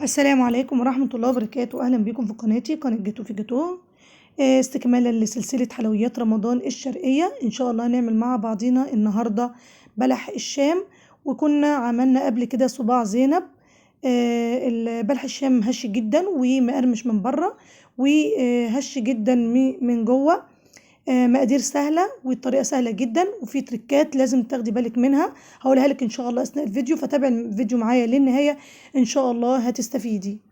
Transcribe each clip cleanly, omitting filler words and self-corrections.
السلام عليكم ورحمة الله وبركاته. أهلا بكم في قناتي، قناة جاتو في جاتو. استكمالا لسلسلة حلويات رمضان الشرقية، إن شاء الله هنعمل مع بعضينا النهاردة بلح الشام. وكنا عملنا قبل كده صباع زينب. بلح الشام هش جدا ومقرمش من بره وهش جدا من جوه. مقادير سهلة والطريقة سهلة جدا، وفي تريكات لازم تاخدي بالك منها هقولها لك ان شاء الله اثناء الفيديو، فتابعي الفيديو معايا للنهاية ان شاء الله هتستفيدي.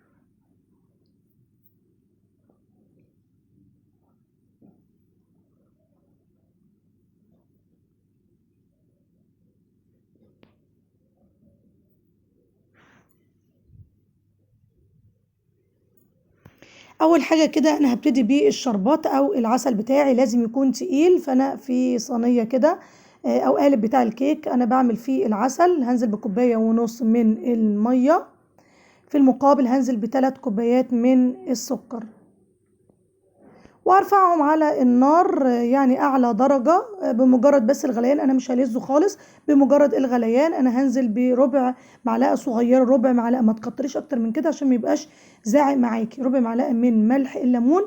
اول حاجة كده انا هبتدي بالشربات او العسل بتاعي، لازم يكون تقيل. فانا في صينية كده او قالب بتاع الكيك انا بعمل فيه العسل. هنزل بكوبايه ونص من المية، في المقابل هنزل ب3 كوبايات من السكر، وارفعهم على النار يعني اعلى درجه بمجرد بس الغليان. انا مش هلزه خالص، بمجرد الغليان انا هنزل بربع معلقه صغيرة، ربع معلقه، ما تكتريش اكتر من كده عشان ما يبقاش زاعق معاكي، ربع معلقه من ملح الليمون،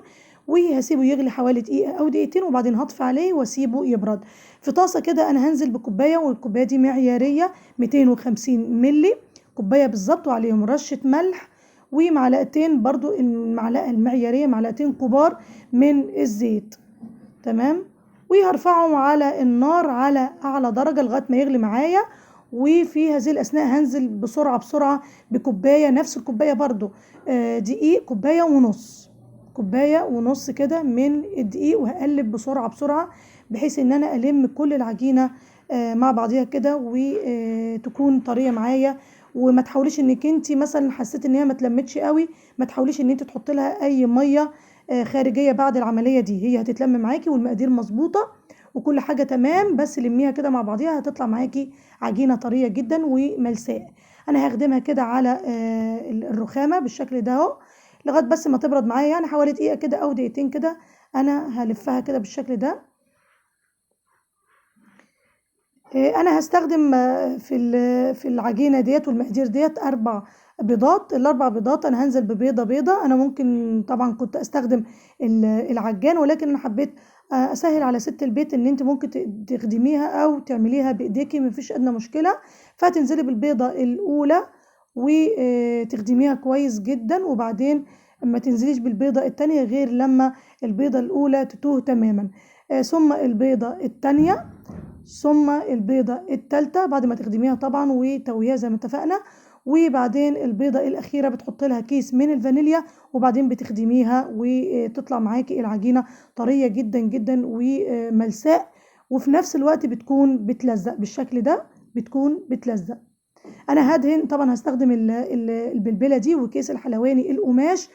وهسيبه يغلي حوالي دقيقة او دقيقتين، وبعدين هطفي عليه واسيبه يبرد. في طاسه كده انا هنزل بكوبايه، والكوبايه دي معياريه 250 ملي كوباية بالظبط، وعليهم رشه ملح ومعلقتين برضو المعلقة المعياريه، معلقتين كبار من الزيت. تمام. وهرفعهم على النار على اعلى درجه لغاية ما يغلي معايا. وفي هذه الاثناء هنزل بسرعة بسرعة بكوبايه، نفس الكوباية برضو دقيق، كوباية ونص، كوباية ونص كده من الدقيق، وهقلب بسرعة بسرعة بحيث ان انا الم كل العجينة مع بعضيها كده وتكون طرية معايا. وما تحاوليش انك انت مثلا حسيت ان هي ما اتلمتش قوي، ما تحاوليش ان انت تحطي لها اي مية خارجية بعد العملية دي، هي هتتلم معاكي والمقادير مظبوطة وكل حاجة تمام، بس لميها كده مع بعضيها هتطلع معاكي عجينه طرية جدا وملساء. انا هخدمها كده على الرخامه بالشكل ده اهو لغاية بس ما تبرد معايا، يعني حوالي دقيقة كده او دقيقتين كده. انا هلفها كده بالشكل ده. انا هستخدم في العجينة ديت والمقادير ديت 4 بيضات. ال4 بيضات انا هنزل ببيضه بيضة. انا ممكن طبعا كنت استخدم العجان، ولكن انا حبيت اسهل على ست البيت ان انت ممكن تخدميها او تعمليها بايديكي، مفيش ادنى مشكلة. فهتنزلي بالبيضه الاولى وتخدميها كويس جدا، وبعدين ما تنزليش بالبيضه الثانية غير لما البيضة الاولى تتوه تماما، ثم البيضة الثانية، ثم البيضة الثالثة بعد ما تخدميها طبعا وتويها زي ما اتفقنا، وبعدين البيضة الأخيرة بتحط لها كيس من الفانيليا، وبعدين بتخدميها وتطلع معاكي العجينة طرية جدا جدا وملساء، وفي نفس الوقت بتكون بتلزق بالشكل ده، بتكون بتلزق. أنا هدهن طبعا، هستخدم البلبلة دي وكيس الحلواني القماش،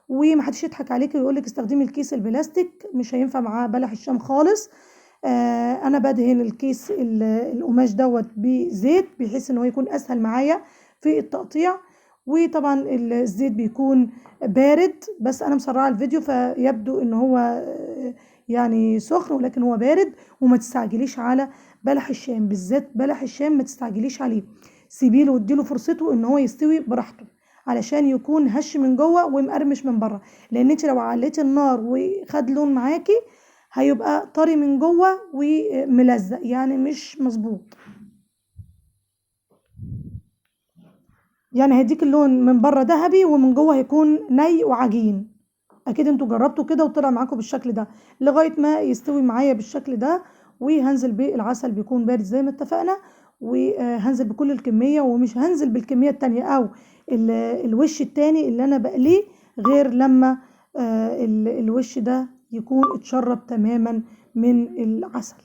ومحدش يضحك عليكي ويقولك استخدمي الكيس البلاستيك، مش هينفع معاه بلح الشام خالص. انا بدهن الكيس القماش دوت بزيت بحيث ان هو يكون اسهل معايا في التقطيع، وطبعا الزيت بيكون بارد، بس انا مسرعة الفيديو فيبدو ان هو يعني سخن، ولكن هو بارد. وما تستعجليش على بلح الشام، بالذات بلح الشام ما تستعجليش عليه، سيبيله واديله فرصته ان هو يستوي براحته علشان يكون هش من جوه ومقرمش من بره، لان انت لو عليتي النار وخد لون معاكي هيبقى طري من جوه وملزق، يعني مش مظبوط، يعني هيديك اللون من بره ذهبي ومن جوه هيكون ني وعجين. اكيد انتوا جربتوا كده وطلع معاكم بالشكل ده. لغاية ما يستوي معايا بالشكل ده، وهنزل بالعسل بيكون بارد زي ما اتفقنا، وهنزل بكل الكمية، ومش هنزل بالكمية التانية او الوش التاني اللي انا بقليه غير لما الوش ده يكون اتشرب تماما من العسل.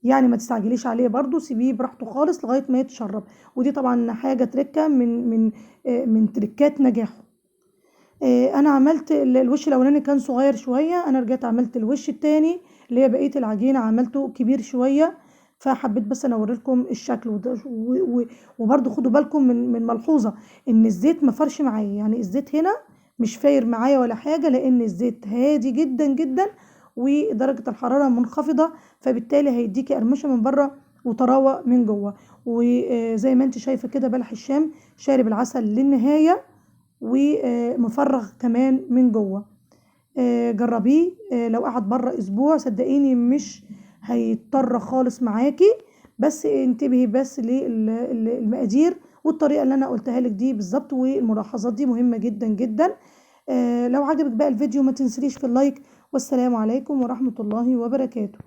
يعني ما تستعجليش عليه برضو، سيبيه براحته خالص لغاية ما يتشرب. ودي طبعا حاجة تركه من من من تركات نجاحه. انا عملت الوش الاولاني كان صغير شوية، انا رجعت عملت الوش التاني اللي هي بقية العجينة عملته كبير شوية، فحبيت بس انا اوريلكم الشكل. وبرضو خدوا بالكم من ملحوظة ان الزيت ما فرش معايا، يعني الزيت هنا مش فاير معايا ولا حاجة، لان الزيت هادي جدا جدا ودرجة الحرارة منخفضة، فبالتالي هيديكي قرمشه من بره وطراوه من جوه. وزي ما انت شايفه كده بلح الشام شارب العسل للنهاية، ومفرغ كمان من جوه. جربيه، لو قعد بره اسبوع صدقيني مش هيضطر خالص معاكي، بس انتبهي بس للمقادير والطريقة اللي انا قلتها لك دي بالظبط، والملاحظات دي مهمة جدا جدا. لو عجبك بقى الفيديو ما تنسليش في ال like، والسلام عليكم ورحمة الله وبركاته.